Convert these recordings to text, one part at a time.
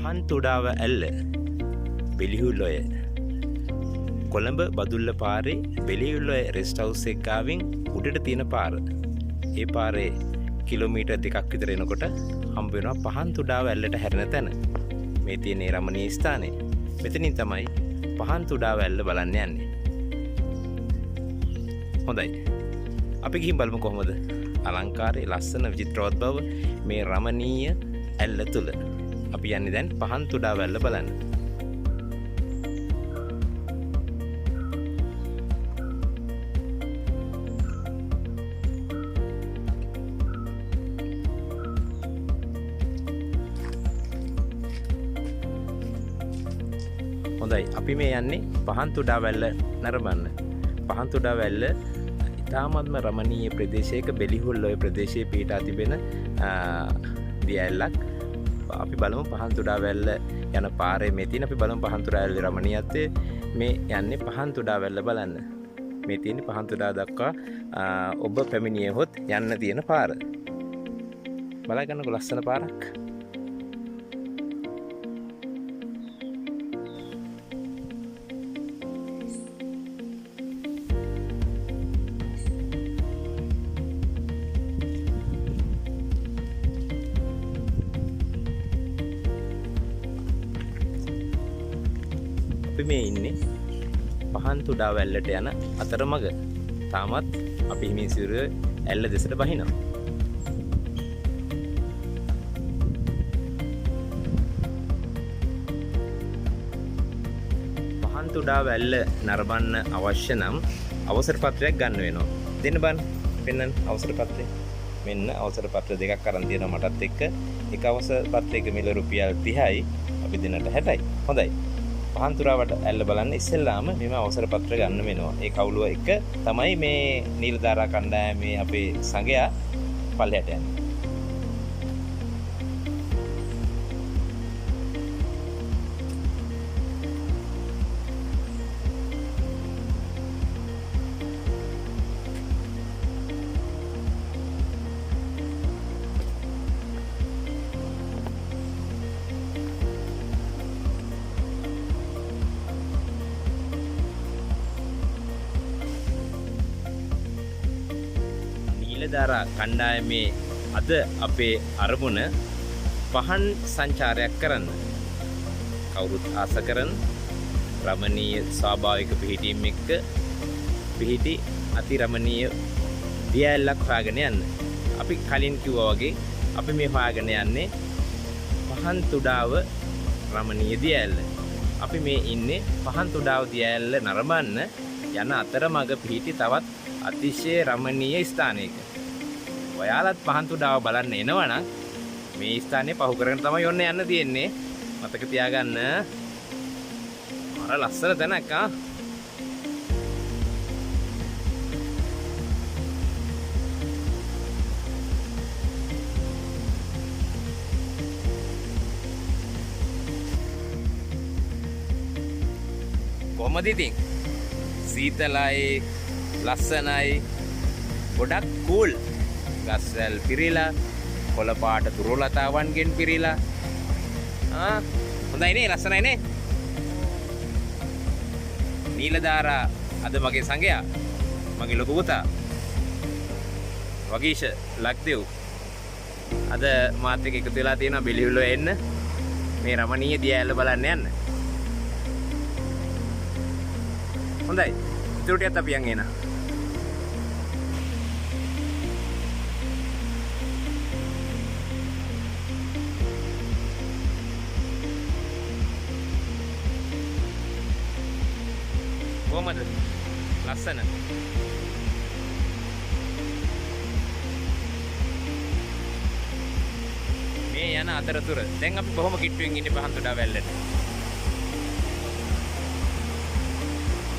පහන්තුඩාව ඇල්ල බෙලිහුල් ඔය කොළඹ බදුල්ල පාරේ බෙලිහුල් ඔය රෙස්ට් හවුස් එක ගාවින් උඩට තියෙන පාර. ඒ පාරේ කිලෝමීටර් 2ක් විතර එනකොට හම්බ වෙනවා පහන්තුඩාව ඇල්ලට හැරෙන තැන. මේ තියෙන ඒ රමණීය ස්ථානය. මෙතනින් තමයි පහන්තුඩාව ඇල්ල බලන්න යන්නේ. හොඳයි. අපි ගිහින් බලමු කොහොමද අලංකාරයේ ලස්සන විචිත්‍රවත් බව මේ රමණීය ඇල්ල තුල. අපි යන්නේ දැන් පහන්තුඩාව ඇල්ල බලන්න. හොඳයි, අපි මේ යන්නේ පහන්තුඩාව ඇල්ල නරඹන්න. පහන්තුඩාව ඇල්ල ඉතාමත්ම රමණීය ප්‍රදේශයක බෙලිහුල් ඔය ප්‍රදේශයේ පිහිටා තිබෙන දිය ඇල්ලක්. අපි බලමු පහන්තුඩාව ඇල්ල යන පාරේ මේ තියෙන. අපි බලමු පහන්තුඩාව ඇල්ලේ රමණීයත්වය. මේ යන්නේ පහන්තුඩාව ඇල්ල බලන්න. මේ තියෙන පහන්තුඩාව දක්වා ඔබ පැමිණියහොත් යන්න තියෙන පාර. බලා ගන්නකො ලස්සන පාරක්. අපි මේ ඉන්නේ පහන්තුඩාව ඇල්ලට යන අතරමඟ. තාමත් අපි හිමින් සිරුර ඇල්ල දෙසට බහිනවා. පහන්තුඩාව ඇල්ල නරඹන්න අවශ්‍ය නම් අවසර පත්‍රයක් ගන්න වෙනවා. දෙන්න බලන්න, පෙන්නන්න අවසර පත්‍රය. මෙන්න අවසර පත්‍ර දෙකක් අරන් තියෙනවා මටත් එක්ක. එක අවසර පත්‍රයක මිල රුපියල් 30යි, අපි දෙන්නට 60යි. හොඳයි. පහන්තුරාවට ඇල්ල බලන්න ඉස්සෙල්ලාම මෙම අවසර පත්‍ර ගන්න වෙනවා. ඒ කවුළුව එක තමයි මේ නීලධාරා කණ්ඩායමේ අපේ සංඝයා පල්ලෙහාට යන්නේ. නීලධාරා කණ්ඩායමේ අද අපේ අරමුණ පහන් සංචාරයක් කරන්න. කවුරුත් ආස කරන රමණීය ස්වාභාවික පිහිටීම් එක්ක පිහිටි අති රමණීය දිය ඇල්ලක් හොයාගෙන යන්න. අපි කලින් කිව්වා වගේ අපි මේ හොයාගෙන යන්නේ පහන් තුඩාව රමණීය දිය ඇල්ල. අපි මේ ඉන්නේ පහන් තුඩාව දිය ඇල්ල නරඹන්න යන අතරමඟ පිහිටි තවත් අතිශය රමණීය ස්ථානයක. ඔයාලත් පහන් තුඩාව බලන්න එනවනම් මේ ස්ථානය පහු කරගෙන තමයි ඔන්න යන්න තියෙන්නේ. මතක තියාගන්න. අර ලස්සන තැනක් ආ. කොහමද ඉතින්? සීතලයි, ලස්සනයි, ගොඩක් කූල්. ගස්වැල් පිරීලා, කොළ පාට තුරුලතාවන්ගෙන් පිරීලා. හොඳයි නේ, ලස්සනයි නේ. නීලධාරා අද මගේ සංඝයා, මගේ ලොකු පුතා වගීෂ ලක්දෙව් අද මාත් එක්ක එකතු වෙලා තියෙනවා බෙලිහුල්ල එන්න මේ රමණීය දිය ඇල්ල බලන්න යන්න. හොඳයි, ඉතුරු ටිකත් අපි යන් එනවා. කොහමද? ලස්සන. මේ යන අතරතුර දැන් අපි බොහොම කිට්ටුවෙන් ඉන්නේ පහන්තුඩාව ඇල්ලට.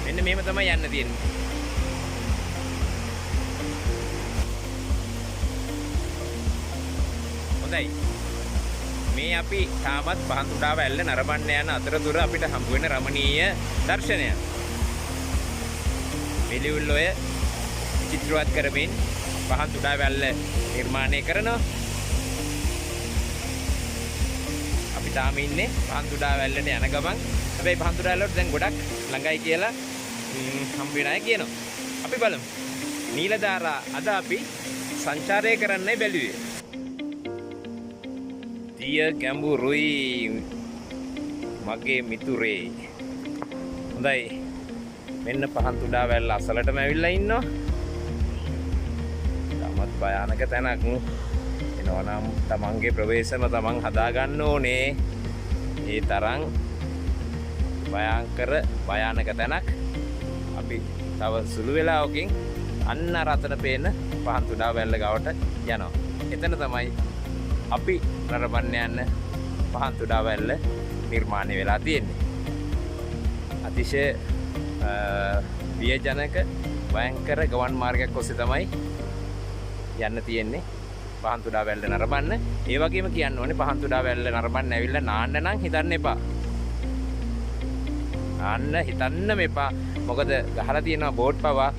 මෙන්න මෙහෙම තමයි යන්න තියෙන්නේ. හොඳයි. මේ අපි තාමත් පහන්තුඩාව ඇල්ල නරඹන්න යන අතරතුර අපිට හම්බ වෙන රමණීය දර්ශනය. බෙලිහුල් ඔය චිත්‍රවත් කරමින් පහන්තුඩාව ඇල්ල නිර්මාණය කරනවා. අපි තාම ඉන්නේ පහන්තුඩා වැල්ලට යන ගමන්. හැබැයි පහන්තුඩා වැල්ලට දැන් ගොඩක් ළඟයි කියලා හම්බ වෙන අය කියනවා. අපි බලමු. නීලධාරා අද අපි සංචාරය කරන්නයි බැලුවේ. දිය ගැඹුරුයි මගේ මිතුරේ. හොඳයි. මෙන්න පහන්තුඩා වැල්ල අසලටම ඇවිල්ලා ඉන්නවා. තමත් භයානක තැනක්. එනවා නම් තමන්ගේ ප්‍රවේශම තමන් හදාගන්න ඕනේ. ඒ තරම් භයංකර භයානක තැනක්. අපි තව සුළු වෙලාවකින් අන්න අර අතන පේන පහන්තුඩා වැල්ල ගාවට යනවා. එතන තමයි අපි නරඹන්න යන්න පහන්තුඩා වැල්ල නිර්මාණය වෙලා තියෙන්නේ. අතිශය බියජනක භයංකර ගමන් මාර්ගයක් ඔස්සේ තමයි යන්න තියෙන්නේ පහන්තුඩා වැල්ල නරඹන්න. ඒ වගේම කියන්න ඕනේ පහන්තුඩා වැල්ල නරඹන්න ඇවිල්ලා නාන්න නම් හිතන්න එපා. නාන්න හිතන්නම එපා. මොකද ගහලා තියෙනවා බෝට් පවා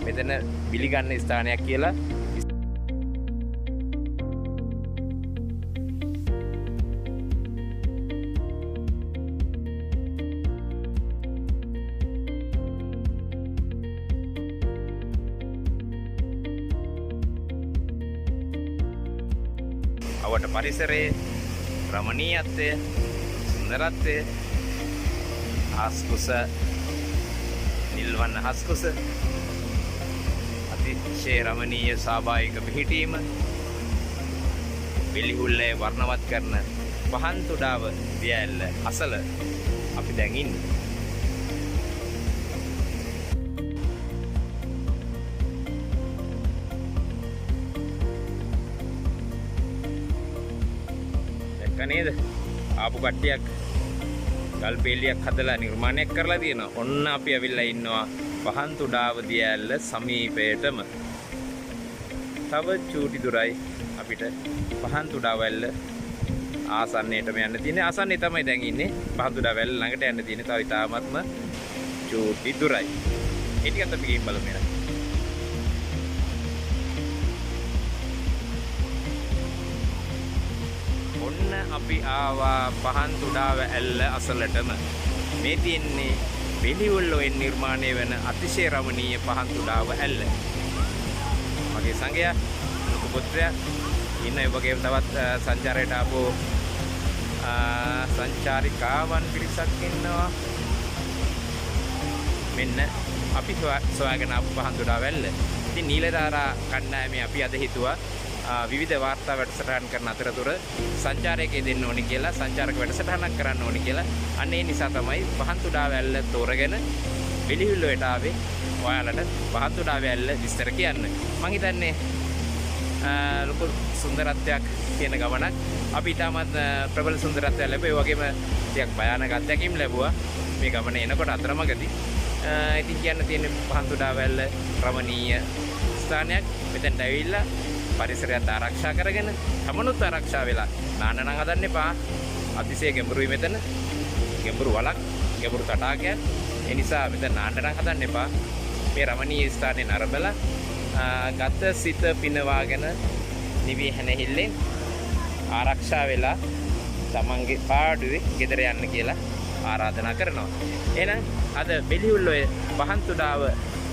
මෙතන බිලි ගන්න ස්ථානයක් කියලා. අවට පරිසරයේ රමණීයත්වය, සුන්දරත්වය, හස්කුස, නිල්වන්න හස්කුස, අතිශය රමණීය ස්වාභාවික පිහිටීම, වෙලිහුල්ලේ වර්ණවත් කරන පහන්තුඩාව දියැල්ල අසල අපි දැන් ඉන්නේ. දැක්ක නේද? ආපු කට්ටියක් ගල් පේලියක් හදලා නිර්මාණයක් කරලා තියෙනවා. ඔන්න අපි ඇවිල්ලා ඉන්නවා පහන්තුඩාව දියැල්ල සමීපයටම. තව චූටි දුරයි අපිට පහන්තුඩාව වැල්ල ආසන්නයටම යන්න තියෙන්නේ. ආසන්නයේ තමයි දැන් ඉන්නේ. පහන්තුඩාව වැල්ල ළඟට යන්න තියෙන්නේ. තව ඉතාමත්ම චූටි දුරයි. ඒ ටිකත් අපි ගිහින් බලමු එහෙනම්. ඔන්න අපි ආවා පහන්තුඩාව ඇල්ල අසලටම. මේ තියෙන්නේ වෙලිවුල් ඔයෙන් නිර්මාණය වෙන අතිශය රමණීය පහන්තුඩාව ඇල්ල. මගේ සංගයා ලොකු පුත්‍රයා ඉන්න, ඒ වගේම තවත් සංචාරයට ආපු සංචාරිකාවන් පිරිසක් ඉන්නවා. මෙන්න අපි සොයාගෙන ආපු පහන්තුඩාව ඇල්ල. ඉතින් නීලධාරා කණ්ඩායමේ අපි අද හිතුවා විවිධ වාර්තා වැඩසටහන් කරන අතරතුර සංචාරයක යෙදෙන්න ඕනි කියලා, සංචාරක වැඩසටහනක් කරන්න ඕනි කියලා. අන්න ඒ නිසා තමයි පහන්තුඩාව ඇල්ල තෝරගෙන වෙලිහුල්ලට ආවේ ඔයාලට පහන්තුඩාව ඇල්ල විස්තර කියන්න. මං හිතන්නේ ලොකු සුන්දරත්වයක් තියෙන ගමනක්. අපි ඉතාමත් ප්‍රබල සුන්දරත්වයක් ලැබුවා. ඒ වගේම ටිකක් භයානක අත්දැකීම් ලැබුවා මේ ගමන එනකොට අතරමඟදී. ඉතින් කියන්න තියෙන්නේ පහන්තුඩාව ඇල්ල රමණීය ස්ථානයක්. මෙතනට ඇවිල්ලා පරිසරයත් ආරක්ෂා කරගෙන තමනුත් ආරක්ෂා වෙලා නාන්න නම් හදන්න එපා. අතිශය ගැඹුරුයි මෙතන. ගැඹුරු වලක්, ගැඹුරු තටාකයක්. ඒ නිසා මෙතන නාන්න නම් හදන්න එපා. මේ රමණීය ස්ථානේ නරඹලා ගත සිත පිනවාගෙන නිවි හැනහිල්ලෙන් ආරක්ෂා වෙලා තමන්ගේ පාඩුවේ ගෙදර යන්න කියලා ආරාධනා කරනවා. එහෙනම් අද බෙලිහුල්ල ඔය පහන්තුඩාව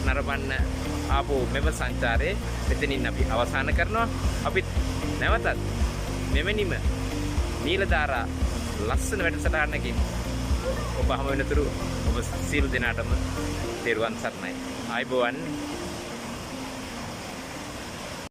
නරඹන්න ආපු මෙම සංචාරයේ මෙතනින් අපි අවසන් කරනවා. අපිත් නැවතත් මෙවැනිම නීලධාරා ලස්සන වැඩසටහනකින් ඔබ හමු වෙනතුරු ඔබ සියලු දෙනාටම තෙරුවන් සරණයි. ආයුබෝවන්.